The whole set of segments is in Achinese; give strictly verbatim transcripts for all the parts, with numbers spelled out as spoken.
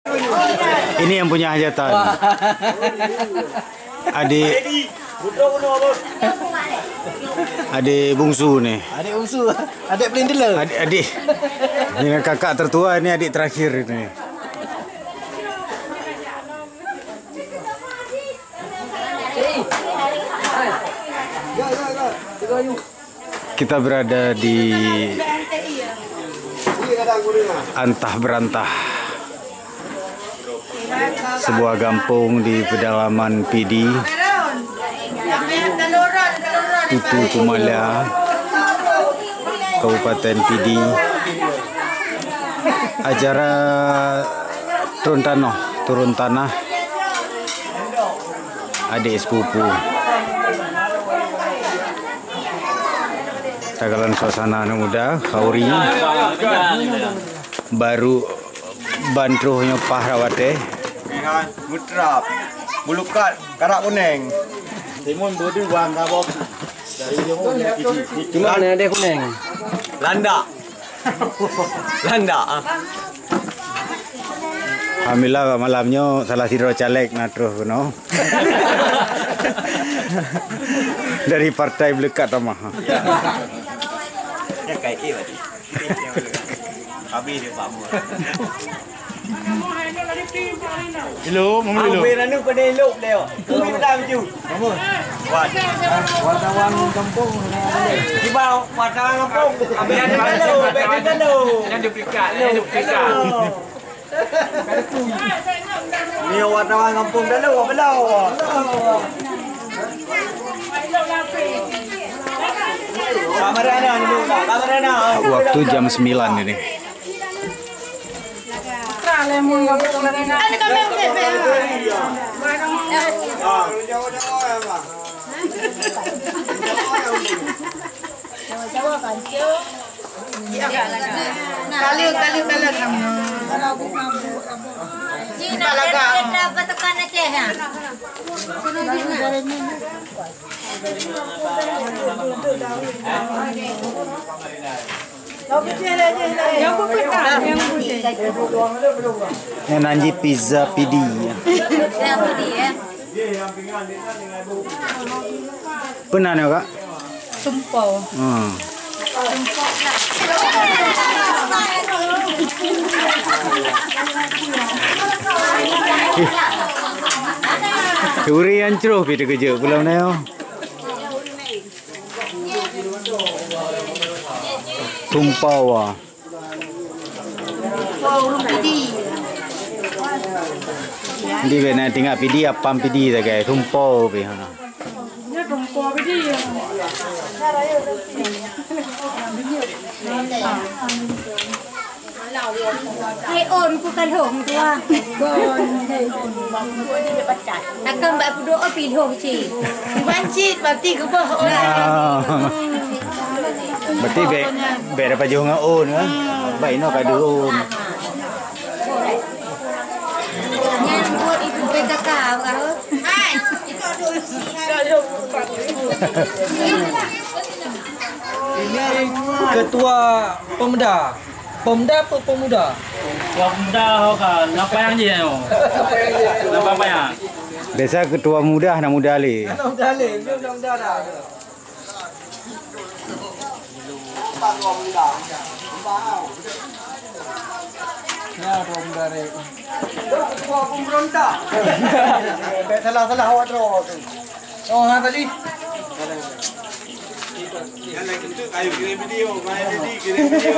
Ini yang punya hajatan. Adik, adik bungsu ni. Adik bungsu. Adik paling dulu. Adik, adik. Ini kakak tertua, ini adik terakhir ini. Kita berada di antah berantah sebuah gampông di pedalaman Pidie, Tutu Kumala, Kabupaten Pidie. Acara turun tanoh, turun tanah adik sepupu. Takalon suasana aneuk muda, khauri. Baru ban troh nyoe paih rot watèe. Pihan, mutrap, bulukat, karak kunèng. Timun bodoh bang kabok. Dari jauh. Cuma ada kunèng. Landak. Landak, ah. Alhamdulillah, malam nyoe salah sidroe caleg na troh keunoe. Dari Partai Beuleukat Tamah. Ya, kai, eh, tadi. Habis dia, Pak Mur. Hello, Mama, hello. Abang Ranu kena elok dia. Tunggu dah, Maju. Mama. Wan. Wartawan kampung. Tiba wartawan kampung. Abang Ranu lalu, Abang Ranu lalu. Yang duplikat, yang duplikat. Ni wartawan kampung lalu, belum. Kameranya dulu, kameranya. Waktu jam sembilan ini. Kali, kali, kali. Jina, apa tekan Aceh, ya? Nyan nan jih pizza Pidie. Pizza Pidie, ya. Peue nan nyoe, Kak? Tumpau. Hmm. Ih. Turi nyang croh pih teukeujot pulang na nyoe. Tumpau, ah. Di bena tinggal Pidie, apam Pidie sagai, tumpau pih hana. Hai on ku ka lhong tuha. Takkan bak peuduek oh pi lhong cit. Ban cit, berarti geuboh on. Ah. Berarti bèk, bèk dapat jôh ngon on, kan? Baik, inoe ka deuh on. Nyan buet ibu P K K, bukan? Hai, itu dulu. Ini ketua Pemda. Pemda apa pemuda? Ketua pemuda, ho ka, lam payang jih nyoe. Lam payang. Biasa ketua muda, anak muda lé. Anak muda lé, dia anak muda dah. Ya, ketua muda rek. Ketua pemberontak. Tak salah-salah awak terus. Oh, ha, tadi. Yang lagi tu, ayo kirim video, main tadi, kirim video.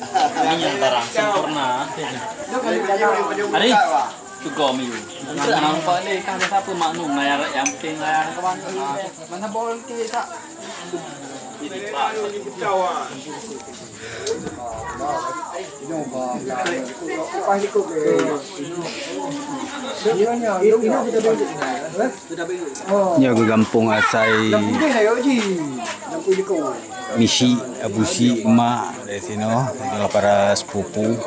Ini yang barang sempurna. Kirim video, video Hari? Buka, Pak. Tegur miyueb. Nang nampak lé kan siapa maknum layar yang penting layar kawan. Mana bol tu tak? Ini Pak, ini buka, wah. Nyoe geugampông asai Misi, Abu Sik, Mak dari sinoe, adalah para sepupu.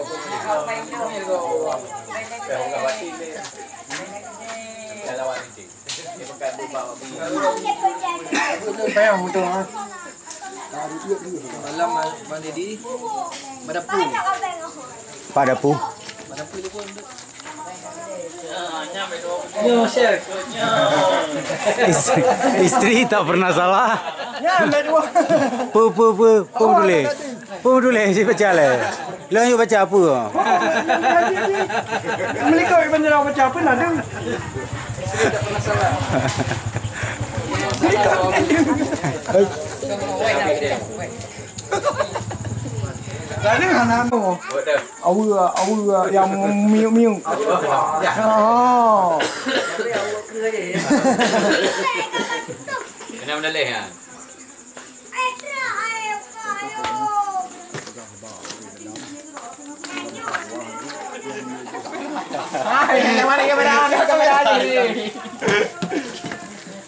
Malam mandi di Madapu. Padapu. Madapu itu pun. Nyoe, Syekh. Isteri, isteri tak pernah salah. Nyan, ambil dua. Pu, pu, pu, pu tulis. Pu tulis, si baca le. Lo yuk baca apa? Melikot iban jera baca apa nak tu? Melikot. Tadi hana mau. Awa, awa yang miuk-miuk. Oh. Kena menulis ya.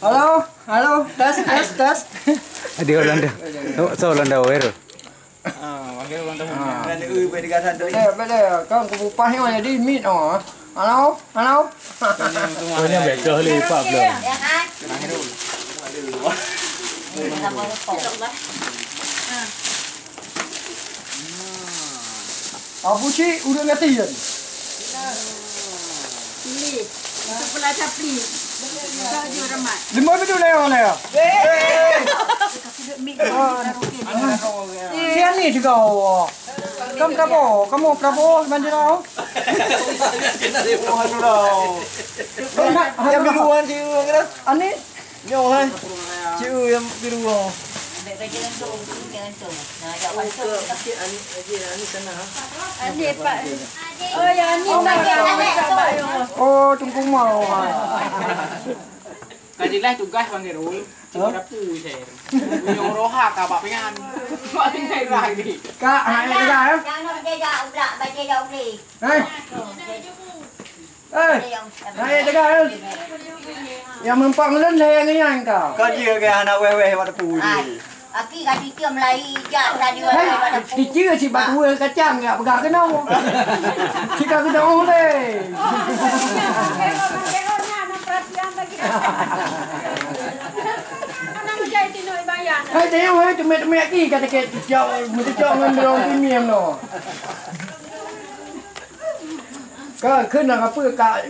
Halo, halo, tes, tes, tes. Di Holanda. Oh, so Holanda, where? Ah, wakil ulang tahun. Ah. Dan, eh, buat tiga satu. Boleh, boleh. Kan kubu pah ni jadi mit, oh. Halo, halo. Oh, ni betul le, Pak, belum. Abu Syik, urang gati kan? Pilih. Itu pula capli. Kita jurah mat. Lima betul dah, ya. Si Ani juga. Kamu Prabowo, kamu Prabowo Banjarau. Yang biruan si Ani. Nyoe hai. Ciu yang biruan. Ani, Pak. Oh, ya, Ani. Oh, Teungku Mau. Ka jeulaih tugaih Bang Khairul, cuma dapu saya. Punya roha ka bak pingan. Bak pingan lah ni. Kak, hai, kak, eh? Jangan nak baca jak ulak, baca jak ulih. Eh? Eh? Hai, jaga, eh? Yang meurumpok ngon lôn, hai, ngon nyan kau. Kau dia ke anak weh-weh bak dapu ni. Aki ka ditiam lai jak tadi. Hai, bak dapu. Cicil si bak dua kacang jak peugah keunoe. Si ka keunoe lé. Hai, tengok, hai, teumèe-teumèe aki ka sakét cok, meucok ngon droe premium no. Ka, kheun lam kapeue, ka,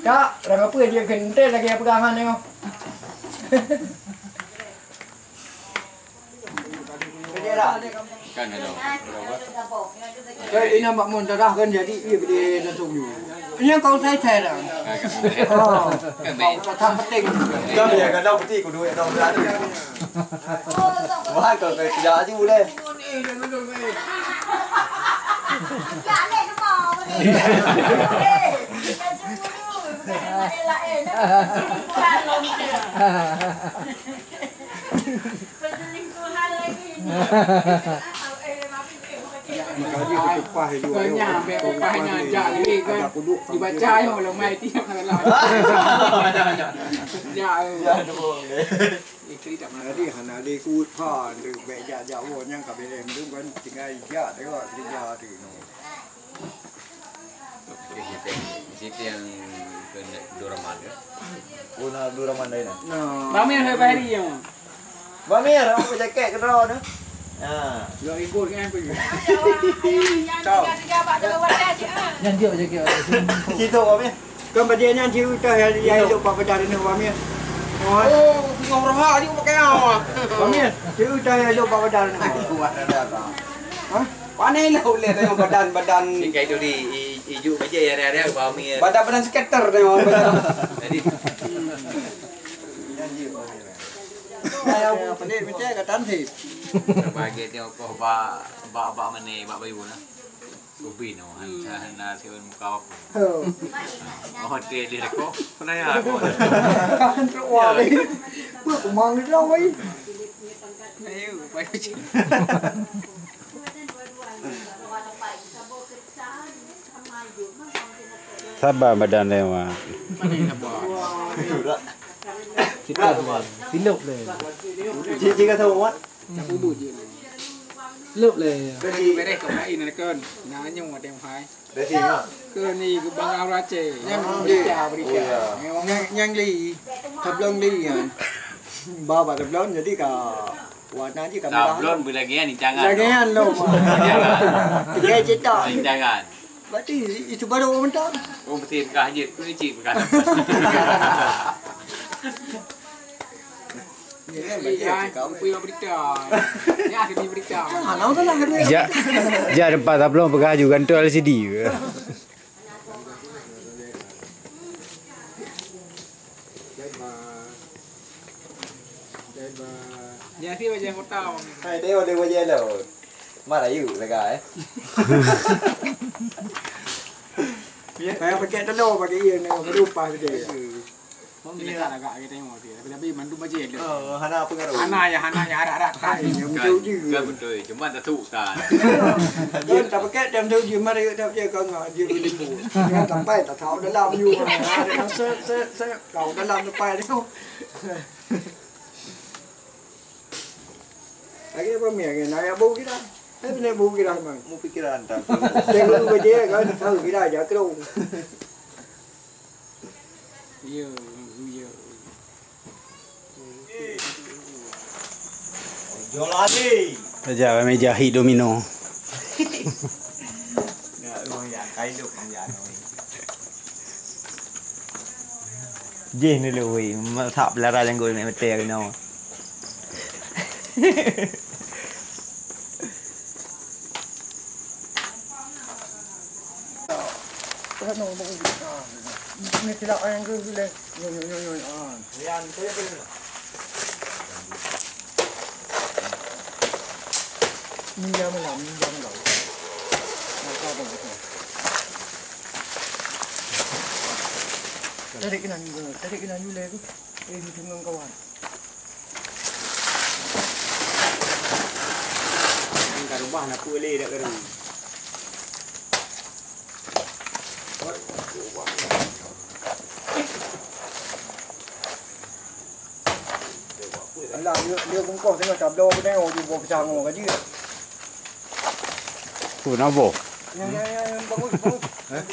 ka, lam kapeue dia kheun, enteuk lagèe peugah han nyoe. Kan ada. Kan ina mak mun darah kan jadi iya gede dan tu. Ini yang kau saya saya dah. Oh, kau tak penting. Kan dia kan tahu peti kudu yang tahu berani. Wah, kau saya tidak aja boleh. Perselingkuhan lagi. Makanya, sampai upahnya, jak lagi kan. Dibaca yang ulama itu yang salah. Jak, eh. Jadi, hana ada ikut, ha, dia baik jak-jak, oh, nyang ka beleng tu kan, tinggal jak tengok kerja tu. Oke, situ yang ke Abdul Rahman ke? Oh, na Abdul Rahman lain ah. Bang Mir, hai Bahri yang. Bang Mir, apa jaket ke draw tu? Ha. Dua ribu kan apa je? Ciao. Yang dia jaket. Situ Bang Mir. Kan bajèe nyan cit utoh ya, ya hidup bak badan ni, Bang Mir. Oh, singoh rohak je pakai awak. Bang Mir, cit utoh ya hidup bak badan ni. Kuat dah. Ha? Pandai lah ulèe tengok badan-badan. Tingkai tu di i-, ijuk baja ya, hari-hari Bang Mir. Badan-badan skater tengok badan. Jadi. Ayo, pelik macam kata Ansip. Bagi tengok kau bak, bak, bak mana, bak bayu nah. Ubi no, hana, hana siun muka apa. Oh. Oh, dia, dia rekod. Pernah ya, aku. Kan truk wali. Wah, kumang dia wai. Ayo, bayu. Sabar badan dia, Mak. Mana yang sabar? Silop le. Silop le. Cik, cik kata, Mak? Lop le. Beres kau lain ada kan. Nanya ada yang hai. Beres ya. Ke ni ke Bang Aura Aceh. Yang berita, berita. Yang, yang li. Tablong li kan. Bawa tablong jadi ka warna je ka merah. Tablong belagian jangan. Lagian lo. Tiga cetak. Jangan. Berarti itu baru orang mentah. Oh, betul, peugah je. Tu ni cik peugah. Ya, ya, ya, ya, ya, berita. Ya, sini berita. Ah, nama tu lah. Ja, ja, tempat tabloe peugah juga tu L C D. Jadi wajah kota. Hai, dia ada wajah lo. Mara yuk lega eh. Payah pakai telur, pakai iya, nak berupah saja. Mau kita agak kita tengok dia. Tapi, tapi mandum aja dia. Oh, hana pengaruh. Hana ya, hana ya, arak-arak tai. Yang betul je. Kan betul. Cuma tak suka. Dia tak pakai, dia betul je. Mara yuk tak pakai kau ngah dia boleh bu. Jangan sampai tak tahu dalam you. Ada se se se kau dalam depan tu. Lagi apa mi lagi? Nak ya bau kita. Saya punya bau kita, Bang. Mau pikiran tak? Saya dulu kerja kan, tahu kita aja kerong. Ya, ya. Jual lagi. Aja meja hit domino. Ya, lu yang kayu, yang Jih ni lé weh, masak belara janggul nak mete keunoe. Ni silap ayam ke leh. Nyo, nyo, nyo, nyo. Ah. Ninja malam, ninja malam. Tarik keunan, tarik keunan yulai tu. Eh, ni dengan kawan. Ka rubah na peue lé dak keureueng. Alah, dia, dia bungkôh tengok tabloe tengok, dia bawa pecah ngok gaji. Tu nabo. Ya, ya, ya, ya, bagus, bagus. Eh?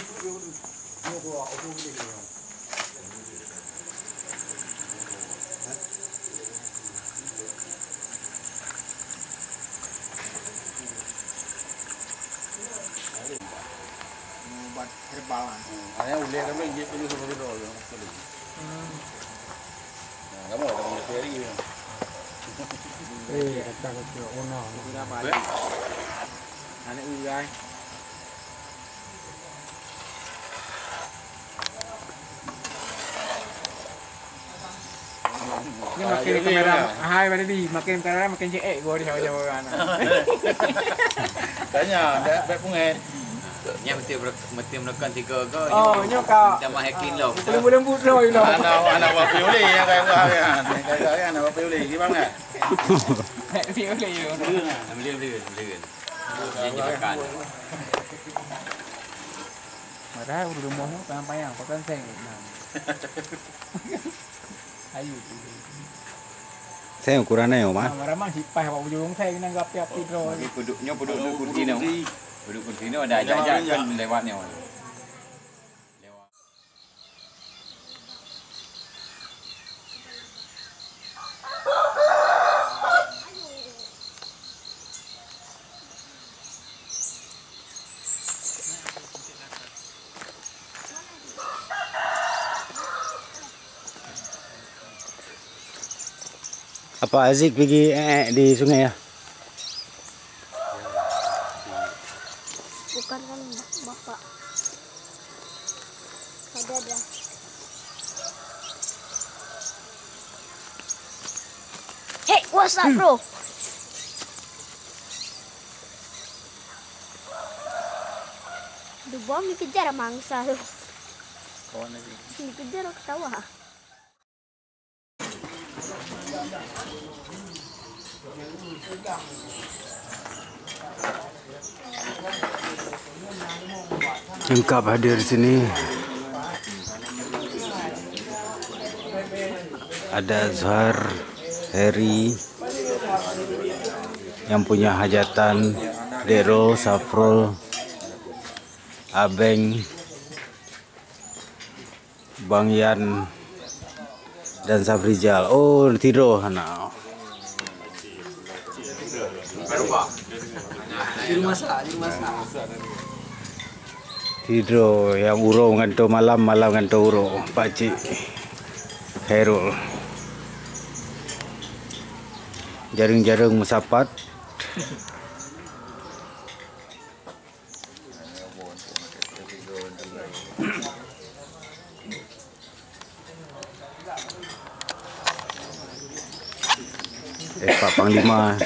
Ubat herbal kan. Hmm, ayah ulek kami je perlu sama kena orang sekali. Hmm. Nah, kamu ada punya seri. Eh, kata kata ona. Sudah balik. Anak urai. Ni makin kamera, hai, pada di, makin kamera makin cek gua di Jawa-Jawa kan. Tanya, bek, bek pungai. Nya mesti berek-, mesti menekan tiga go. Oh, nyo ka. Macam mahekin lo. Lembut-lembut lo ilo. Anak, anak wapi ulih yang kayak gua kan. Kayak gua kan, anak wapi ulih. Gimana? Wapi ulih yo. Beli, beli, beli. Dia je makan. Padahal rumoh nyoe panyang-panyang, pakon seng. Nah. Ayu tu. Seng ukuran nyoe, Mak. Nah, ramah sipah bak ujong seng nang api-api droe. Lagi puduk nyoe, puduk tu kursi nyoe. Puduk kursi nyoe ada ajak-ajak kan lewat nyoe. Apa Aziz pigi, eh, eh, di sungai ya? Bukan kan bapak. Ada, ada. Hey, what's up, bro? Dua bom dikejar sama angsa tu. Kawan lagi. Dikejar ketawa. Lengkap hadir di sini. Ada Azhar, Heri, yang punya hajatan, Dero, Safrul, Abeng, Bang Yan dan Safrizal. Oh, tidur anak. Juru masak, juru masak. Sidroe nyang uroe ngantoe malam, malam ngantoe uroe, Pak Cik Khairul. Jareueng-jareueng meusapat. Eh, Pak Panglima.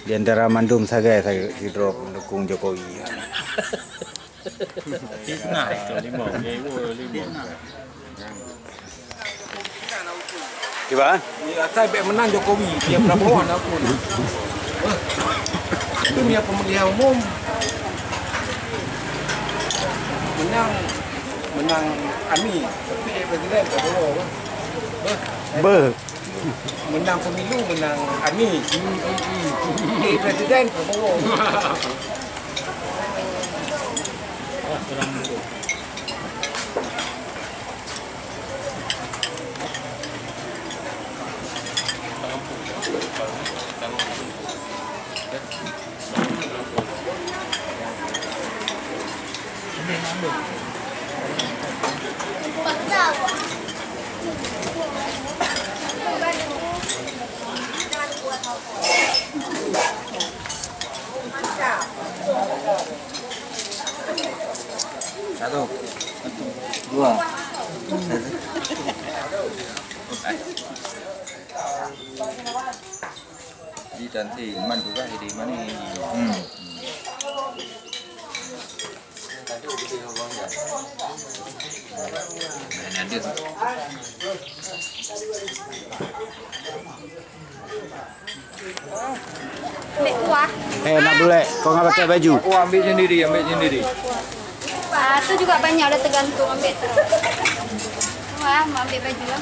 Di antara mandum sagai, sagai sidroe pendukung Jokowi. Fitnah itu, limong, limong. Kiban? Ni asai bèk menang Jokowi, dia Prabowo anak aku ni. Itu dia pemilihan umum. Menang, menang Ani, tapi presiden Prabowo kan. Beuh. Menang pemilu, menang Ani. Tapi presiden Prabowo. Satu. Dua. Satu. Di tante man juga jadi mana? Hmm. Ada. Ambil kuah. Eh, nak bulek. Kau nggak pakai baju? Oh, ambil sendiri, ambil sendiri. Ah, tu juga banyak, dah tergantung ambil tu. Wah, mau ambil baju lah.